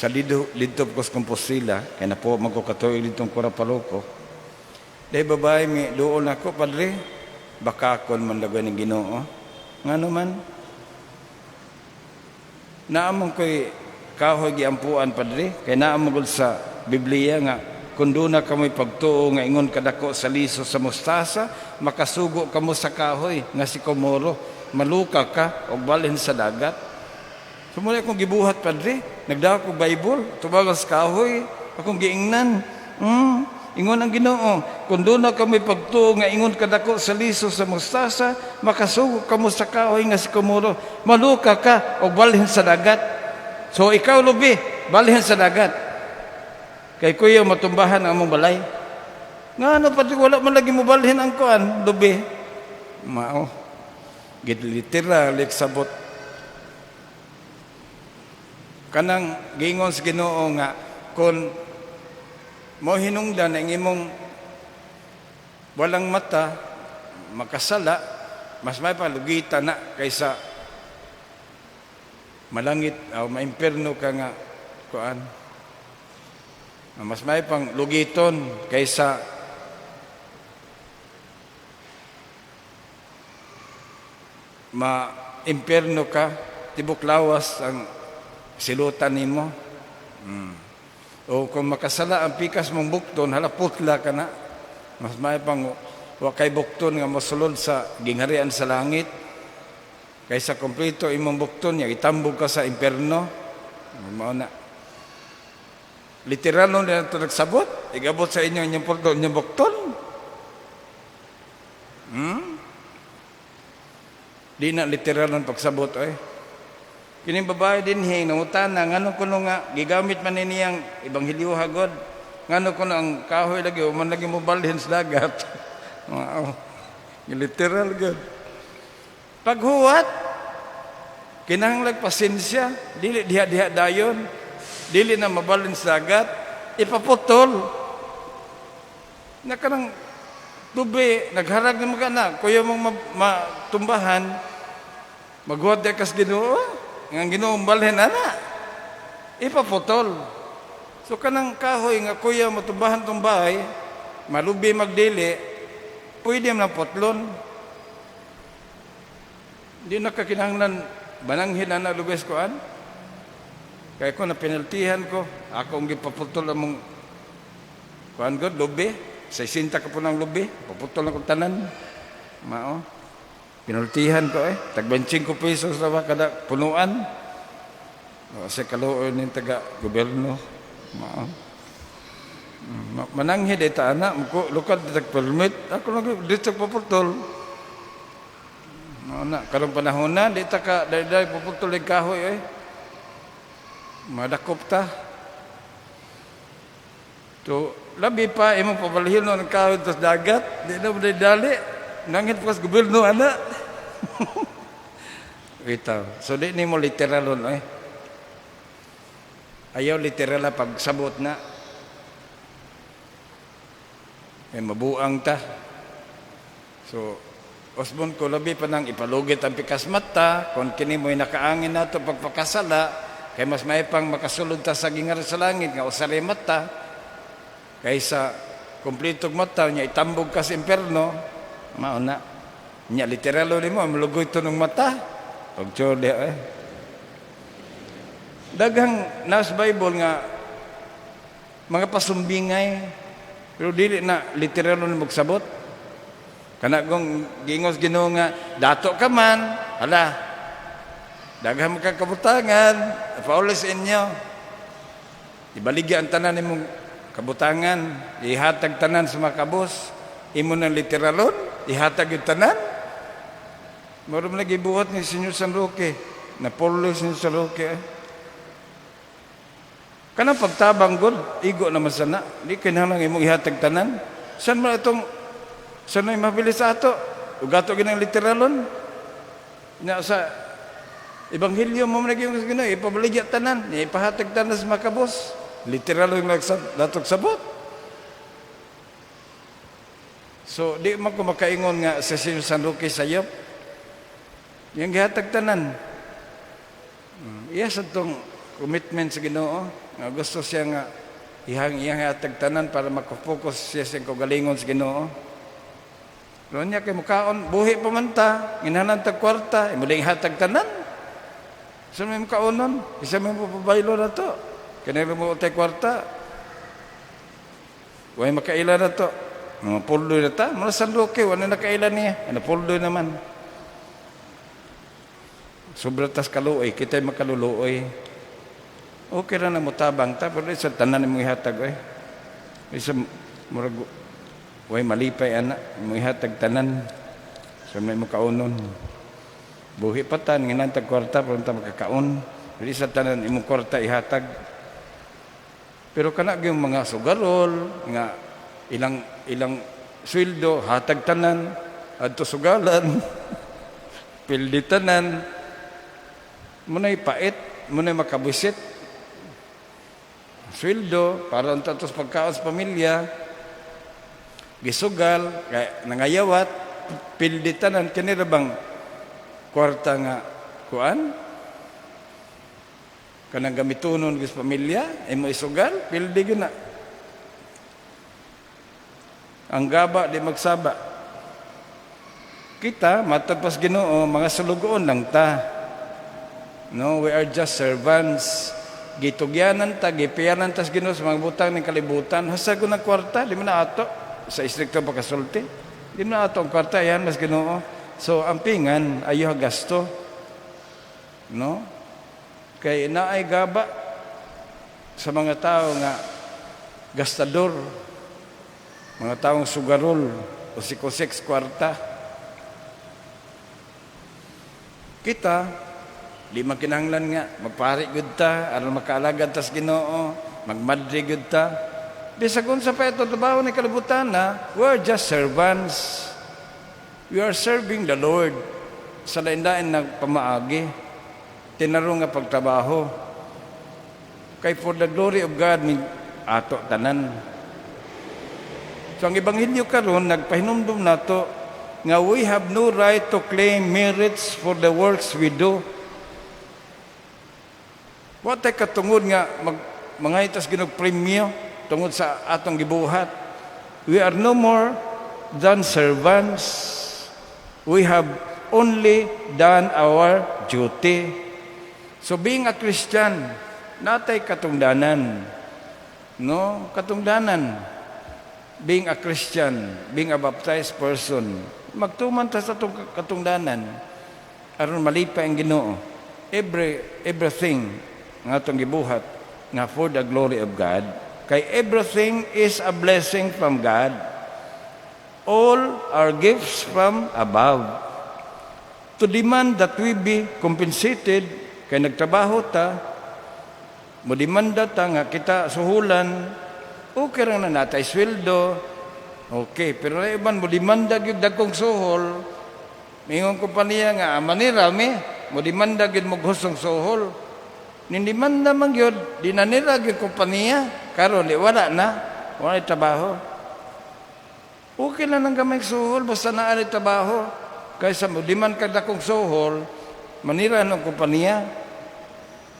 Sa dito, dito ko sa Compostela, kay napo man ko katuig ditong Corapaloco. Dahil babae, mi duol nako, "Padre, baka akon man lagoy ng Ginoo." Ngano man? "Naa man ko'y kahoy giampuan, Padre, kay naa man gud sa Biblia nga kung duna kamoy pagtuo nga ingon kadako sa liso sa mustasa, makasugo kamo sa kahoy nga sikomoro, 'Maluka ka og balhin sa dagat.' So muna akong gibuhat, Padre, nagdako ko Bible, tubagal sa kahoy, akong giingnan. Ingon ang Ginoo, kung duna kamoy pagtuo nga ingon kadako sa liso sa mustasa, makasugo kamo sa kahoy nga sikomoro, 'Maluka ka og balhin sa dagat.' So ikaw lubi, balhin sa dagat. Kay kuya matumbahan ang among balay." "Nga ano, pati wala man lagi mo balhin ang kuan, lubi." Mao. Literal sabot. Kanang giingon sa Ginoo nga kung mo hinungdan ang imong walang mata makasala, mas may palugita na kaysa malangit o maimperno ka nga kuan, mas may pang lugiton kaysa ma-imperno ka, tibok lawas ang silutan nimo. O kung makasala ang pikas mong bukton, hala, putla ka na. Mas may pang wa kay bukton nga mosulod sa gingharian sa langit kaysa kompleto imong bukton niya itambog ka sa imperno. Mao na. Literal no na ito nagsabot, igabot sa inyo inyong pulto, inyong bukton. Di na literal ang pagsabot oy. Kining babae dinhi nangutana ngano kuno nga gigamit man ni niyang ebanghelyo hagod. Ngano kuno ang kahoy lagi man lagi mo balhin sa dagat. Wow. Literal gud. Paghuwat kinahanglan pasensya, dili diha-diha dayon, dili na mabalhin sa dagat, ipaputol. Na kanang tubi, nagharag na mga anak, kuya mong matumbahan, maghuwat di kas Ginoo, nga ang Ginoo balhin ana, ipaputol. So kanang kahoy nga kuya matumbahan tong bahay, malubi magdili, pwede man putlon. Di na ka kinahanglan bananghin na lubes koan. Kaya ko na penaltihan ko, ako ang gipaputol among kuan god lubi, sa isinta ka po ng lubi, paputol na ko tanan. Mao. Penaltihan ko eh, tag 25 pesos na ba kada punuan. O, sa kaluoy ning taga gobyerno. Mao. Mananghid ay ta ana, muko lukad di permit, ako lang dito paputol. Mao na, karong panahon na, di ta ka dali puputol og kahoy eh. Madakop ta. To, labi pa imong pabalhin ng kahoy sa dagat, di na mo dali. Nangit pa sa gobyerno ana. Bitaw. So di nimo literalon eh. Ayaw literal na pagsabot na. Eh, mabuang ta. So, usbon ko labi pa nang ipalugit ang pikas mata, kung kini mo'y nakaangin nato pagpakasala, kay mas may pang makasulod ta sa gingar sa langit nga usare mata, kaysa kumpletong mata nya itambog ka sa imperno, mao na. Nya literal nimo malugoy to ng mata. Pagtsole eh. Daghang nas Bible nga mga pasumbingay pero dili na literal ni magsabot. Kana kung giingos Ginoo nga dato ka man, hala. Daghan mo ka kabutangan, paulis inyo. Ibaligya ang tanan nimong kabutangan, ihatag tanan sa mga kabos. Imo nang literalon, ihatag yung tanan. Maro man lagi buhat ni Senyor San Roque. Napolo Senyor San Roque. Eh. Kanang pagtabang god, igo naman sana. Di kinahanglan imong ihatag tanan. San man itong san may mabilis sa ato? Ugato ginang literalon. Na sa Ebanghelyo mo man yung Ginoo, ipabaligya tanan, ipahatag tanan sa makabos. Literal yung nagsab datok sabot. So di man ko makaingon nga sa Senyor San Roque sayop. Yang gihatag tanan. Iya sa tong commitment sa Ginoo nga gusto siya nga ihang iyang hatag tanan para makapokus siya sa kaugalingon sa Ginoo. Pero niya kay mukaon, buhi pa man ta, ginhanan tag kwarta, imo ding hatag tanan. Sa may mukaonon, isa may mapabaylo na to. Kaya mo utay kwarta. Way makaila na to. Mga puldoy na ta. Mga San Roque, wala na nakaila niya. Ano, puldoy naman. Sobra tas kaluoy, kita'y makaluluoy. Okay ra na mutabang ta, pero sa tanan mo ihatag, oy. Isa, murag, way malipay ana, mo ihatag tanan. Sa may makaunon. Buhi pa ta, nginantag kwarta, pero ta makakaon. Pero sa tanan, imong kwarta ihatag. Pero kana yung mga sugarol, nga ilang ilang sweldo, hatag tanan, adto sugalan, pildi tanan, muna'y pait, muna'y makabusit. Sweldo, para ang tatos pagkaon sa pamilya, gisugal, kay nangayawat, pildi tanan, kini ra bang kwarta nga kuan? Kanang gamitonon gis pamilya, imo isugal, pildi gyud na. Ang gaba di magsaba. Kita, matag pas Ginoo, mga sulugoon lang ta. No, we are just servants. Gitugyanan ta, gipiyanan ta sa Ginoo sa mga butang ng kalibutan. Hasag ko ng kwarta, di mo na ato. Sa istrikto pagkasulti. Di mo na ato ang kwarta, yan mas Ginoo. So, ang pingan, ayaw gasto. No? Kay naay gaba sa mga tao nga gastador, mga taong sugarol, usik-usik kwarta. Kita, di man kinahanglan nga magpari gud ta aron makaalagad tas Ginoo, magmadre gud ta. Bisag unsa pa ito trabaho ni kalibutan na, we're just servants. We are serving the Lord sa lain-lain na pamaagi. Tinarong nga pagtrabaho. Kay for the glory of God ni ato tanan. So ang ebanghelyo karon nagpahinumdum nato nga we have no right to claim merits for the works we do. Wa tay katungod nga mag mangaytas Ginoo premyo tungod sa atong gibuhat. We are no more than servants. We have only done our duty. So being a Christian, natay katungdanan. No, katungdanan. Being a Christian, being a baptized person, magtuman ta sa atong katungdanan aron malipay ang Ginoo. Everything nga atong gibuhat nga for the glory of God, kay everything is a blessing from God. All are gifts from above. To demand that we be compensated kay nagtrabaho ta, mo demanda ta nga kita suhulan, okay ra na natay sweldo, okay, pero na iban mo demanda gyud dagkong suhol, mingon kompanya nga manira mi, mo demanda gyud mo husong suhol. Nindemanda man gyud, di na nila gyud kompanya, karon di wala na, wala trabaho. Okay lang ang gamay suhol, basta naa trabaho. Kaysa mo demand kag dakong suhol, manira ng kompanya.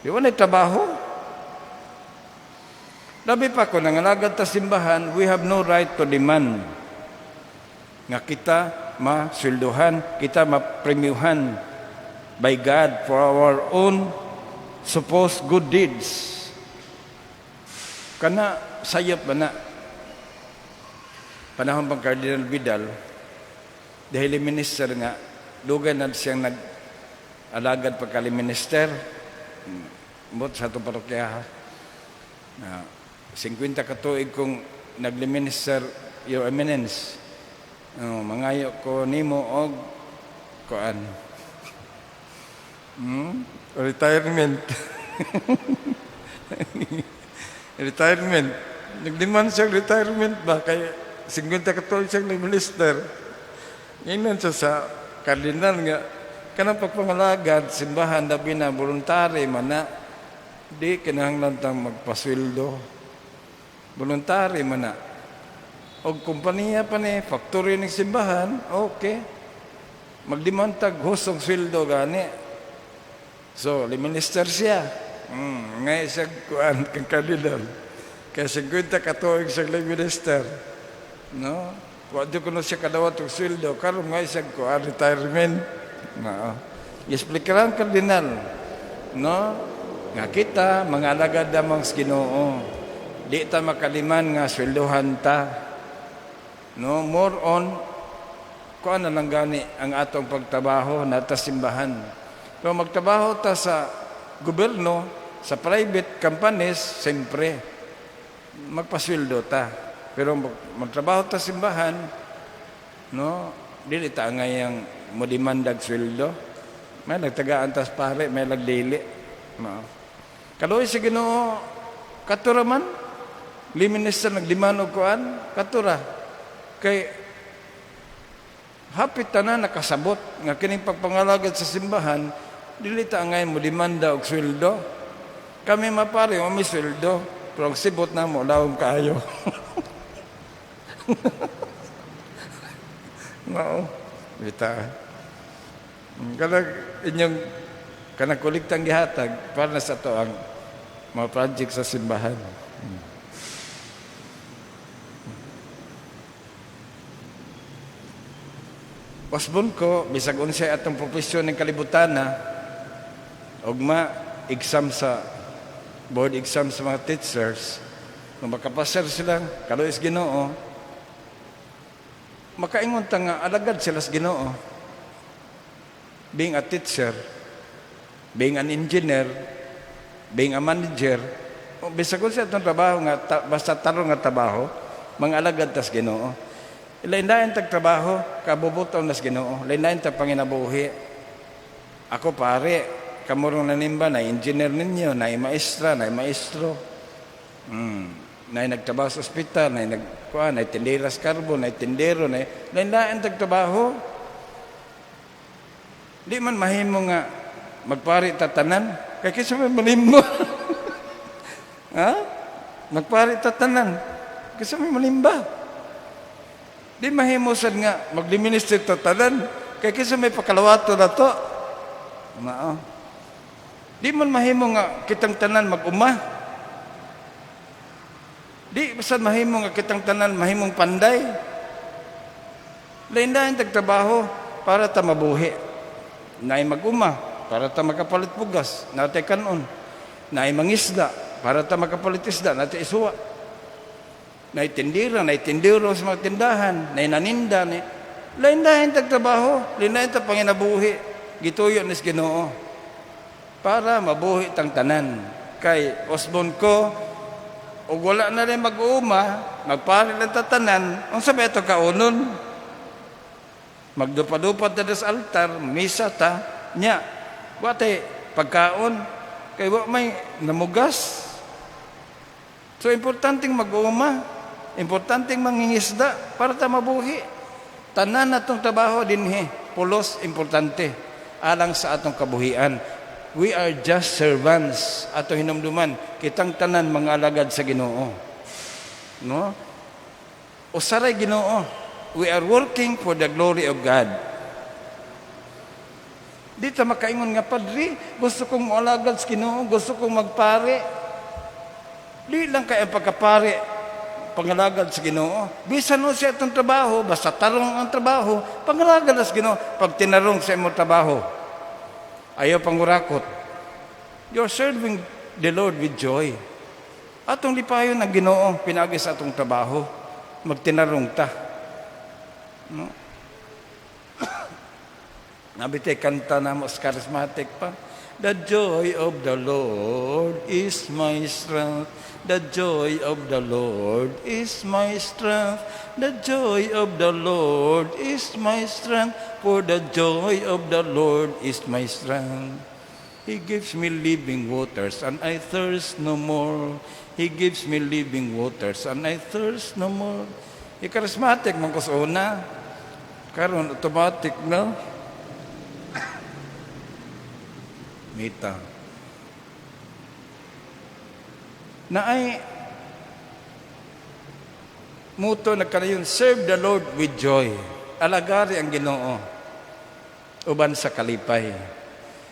Di wala trabaho. Labi pa kung nangalagad ta simbahan, we have no right to demand nga kita masweldohan, kita mapremyuhan by God for our own supposed good deeds. Kana sayop ba na? Panahon pang Cardinal Vidal, dahil minister nga, dugay na siyang nag-alagad pagkali minister, mot sa itong parokya. Na 50 ka tuig kong nagli-minister, Your Eminence. Oh, mangayo ko nimo og kuan. Retirement. Retirement. Nagdemand siya retirement ba kay 50 ka tuig siyang nag-minister. Ngayon siya sa kardinal nga kanang pagpangalagad simbahan labi na voluntary man na, di kinahanglan tang magpasweldo. Voluntary man na. Og kompanya pa ni factory ng simbahan, okay. Magdemanda'g husong sweldo gani. So, minister siya. Ngay siya kuan kang kardinal. Kay 50 ka tuig siya lay minister. No? Wa di kuno siya kadawat og sweldo, karon ngay siya kuan, retirement. No. Explikaran kardinal. No? Nga kita mga alagad lamang sa Ginoo. Di ta makaliman nga sweldohan ta. No, more on kuan na lang gani ang atong pagtrabaho nata simbahan. Pero magtrabaho ta sa gobyerno, sa private companies, siyempre, magpasweldo ta. Pero magtrabaho ta simbahan, no, dili ta angayang mo-demandag sweldo. May nagtagaan tas pare, may nagdili. No. Kaluoy sa Ginoo, katura man, lay minister nagdemand og kuan, katura. Kay hapit tanan nakasabot nga kining pagpangalagad sa simbahan, dili ta angay mo demanda og sweldo. Kami mapare, may sweldo, pero ang sibot namo lawom kaayo. Mao, bita. Kanang inyong kanang kolektang gihatag para na sa to ang mga project sa simbahan. Osbon ko, bisag unsay atong profesyon ng kalibutan na, ugma exam sa board exam sa mga teachers, kung makapasar sila, kaluoy sa Ginoo, makaingon ta nga alagad sila sa Ginoo. Being a teacher, being an engineer, being a manager, o bisag unsa atong trabaho nga basta tarong nga trabaho, mga alagad tas Ginoo. Lain-lain tag trabaho, kabubuton nas Ginoo. Lain-lain tag panginabuhi. Ako pare, kamurong nanimba na engineer ninyo, na maestra, na maestro. Na nagtrabaho sa ospital, na nagkuan, na tindera sa karbo, na tindero, na lain-lain tag trabaho. Di man mahimo nga magpari ta tanan, kay kinsa may malimbo. Ha? Magpari ta tanan, kinsa may malimba. Di mahimo sad nga magdiminister ta tanan, kay kinsa may pakalawato na to. Mao. Di man mahimo nga kitang tanan mag-uma. Di sad mahimo nga kitang tanan mahimong panday. Lain-lain tagtrabaho para ta mabuhi. Naay mag-uma para ta makapalit bugas, natay kanon. Naay mangisda para ta makapalit isda, natay isuwa. Naay tindira, naay tindero sa mga tindahan, naay naninda, naay lain-lain tagtrabaho, lain-lain tag panginabuhi. Gituyo nis Ginoo para mabuhi tang tanan. Kay osbon ko, ug wala na rin mag-uuma, magpari lang tatanan, unsa ba ito kaunon? Magdupa-dupa ta sa altar, misa ta, nya, wa tay pagkaon, kay wa may namugas. So, importanteng mag-uuma, importanteng mangingisda para ta mabuhi. Tanan natong trabaho dinhi, pulos importante, alang sa atong kabuhian. We are just servants, atong hinumduman, kitang tanan mga alagad sa Ginoo. No? Usaray Ginoo. We are working for the glory of God. Di ta makaingon nga, "Padre, gusto kong moalagad sa Ginoo, gusto kong magpare." Di lang kay ang pagkapare pangalagad sa Ginoo. Bisan no siya itong trabaho, basta tarong ang trabaho, pangalagad sa Ginoo. Pag tinarong sa imong trabaho, ayaw pangurakot. You're serving the Lord with joy. Atong lipayon ang Ginoo pinagi sa atong trabaho, magtinarong ta. No? Nabitay kanta na mas charismatic pa. "The joy of the Lord is my strength. The joy of the Lord is my strength. The joy of the Lord is my strength. For the joy of the Lord is my strength. He gives me living waters and I thirst no more. He gives me living waters and I thirst no more." I charismatic man ko sa una. Karon automatic, no? Mita. Na ay muto nagkanayon, "Serve the Lord with joy." Alagari ang Ginoo uban sa kalipay.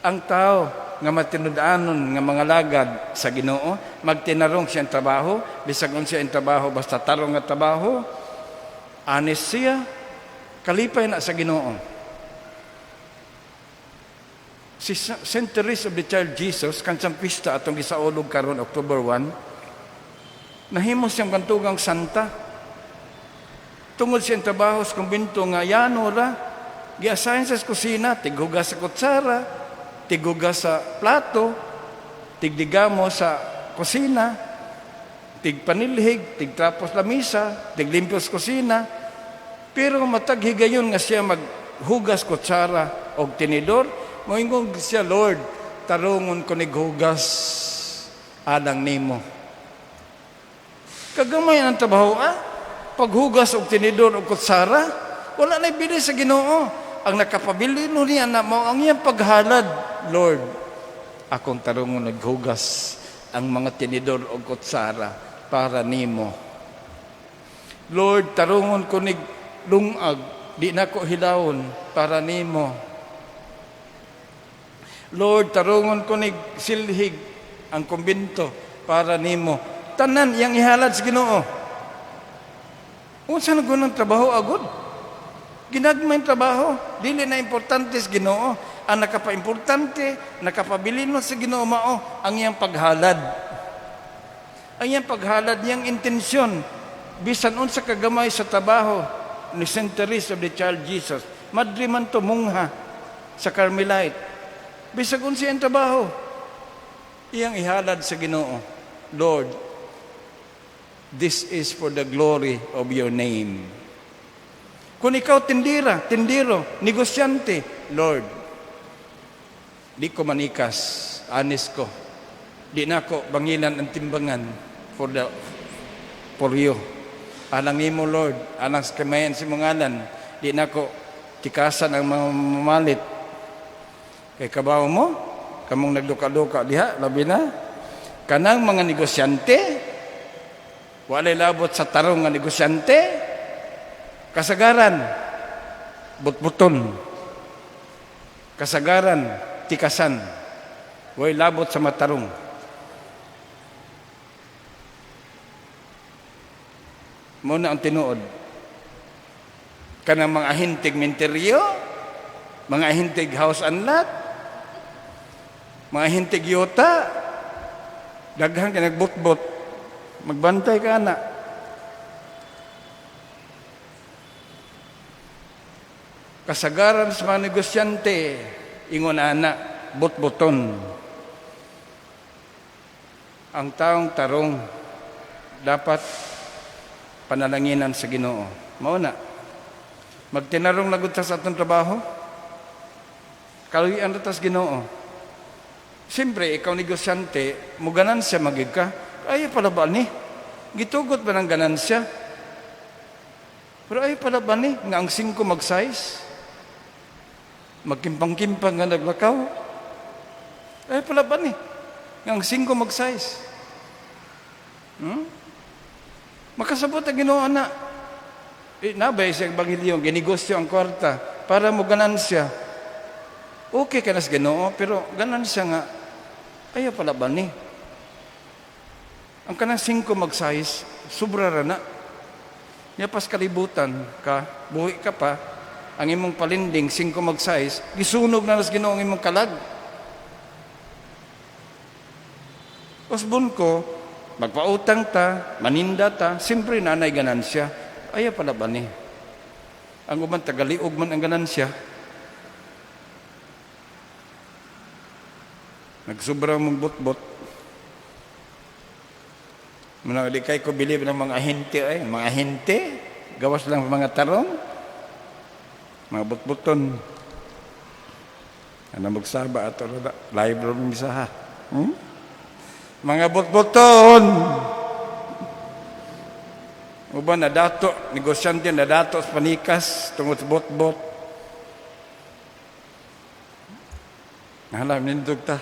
Ang tao nga matinud-anon nga mga lagad sa Ginoo, magtinarong siyang trabaho, bisag unsa ang trabaho, basta tarong nga trabaho, honest siya, kalipay na sa Ginoo. Si Saint Therese of the Child Jesus, kansang pista atong gisaulog karon October 1, nahimo siyang bantugang santa. Tungod siyang trabaho sa kumbento nga yano ra, gi-assign sa kusina, tighugas sa kutsara, tighugas sa plato, tigdigamo sa kusina, tigpanilhig, tigtrapos lamisa, tiglimpyo sa kusina. Pero matag higayon nga siya maghugas kutsara og tinidor, moingon siya, "Lord, tarungon ko nighugas alang nimo." Kagamay ang trabaho, ah? Paghugas og tinidor og kutsara, wala na ibili sa Ginoo. Ang nakapabili no niya na mao ang iyang paghalad, "Lord, akong tarungon naghugas ang mga tinidor og kutsara para nimo. Lord, tarungon ko nig lungag, di na ko hilawon para nimo. Lord, tarungon ko nig silhig ang kumbento para nimo." Tanan iyang ihalad sa Ginoo. Unsa na gunang trabaho agod? Ginagmay trabaho, dili na importante sa Ginoo. Ang nakapaimportante, nakapabilin mo sa Ginoo mao ang iyang paghalad. Ang iyang paghalad, iyang intensyon, bisan unsa kagamay sa trabaho ni Saint Therese of the Child Jesus. Madre man to, mungha sa Carmelite. Bisag unsa iyang trabaho, iyang ihalad sa Ginoo. "Lord, this is for the glory of your name." Kung ikaw tindira, tindiro, negosyante, "Lord, di ko manikas, honest ko. Di na ko bangilan ang timbangan for you. Alang nimo, Lord, alang sa kamayan sa imong ngalan, di na ko tikasan ang mga mamalit." Kay kabaw mo, kamong nagduka-duka diha, labi na. Kanang mga negosyante, walay labot sa tarong nga negosyante, kasagaran, butbuton. Kasagaran, tikasan. Walay labot sa matarong. Mao na ang tinuod. Kanang mga ahintig minteryo, mga ahintig house and lot, mga ahintig yuta, daghan ka nagbutbot, magbantay ka na. Kasagaran sa mga negosyante, ingon ana, butbuton. Ang taong tarong dapat panalanginan sa Ginoo. Mao na. Magtinarong na gud ta sa atong trabaho. Kaluy-an ra ta sa Ginoo. Siyempre, ikaw negosyante, mo ganansya magig ka. Ay pala ba ni? Gitugot ba ng ganansya? Pero ay pala ba ni? Nga ang 5 mag-size? Magkimpang-kimpang nga naglakaw? Ay pala ba ni? Nga ang 5 mag-size? Makasabot ang Ginoo na. Eh, nabay sa ebanghelyo, ginegosyo ang kwarta para mo ganansya. Okay ka na sa Ginoo, pero ganansya nga, ayaw pala ba ni? Ang kanang 5 mag-size, sobra ra na. Nya pas kalibutan ka, buhi ka pa, ang imong palinding 5 mag-size, gisunog na nas Ginoo ang imong kalag. Usbon ko, magpautang ta, maninda ta, siyempre nanay ganansya. Ayaw pala ba ni? Ang uban tagaliog man ang ganansya. Nagsubra mong butbot. Muna, di kay ko believe ng mga ahente ay. Mga ahente, gawas lang mga tarong, mga butbuton. Ano magsaba ato live room misa ha. Mga butbuton. Uban na dato, negosyante na dato sa panikas tungod sa butbot. Nahalam nindog ta.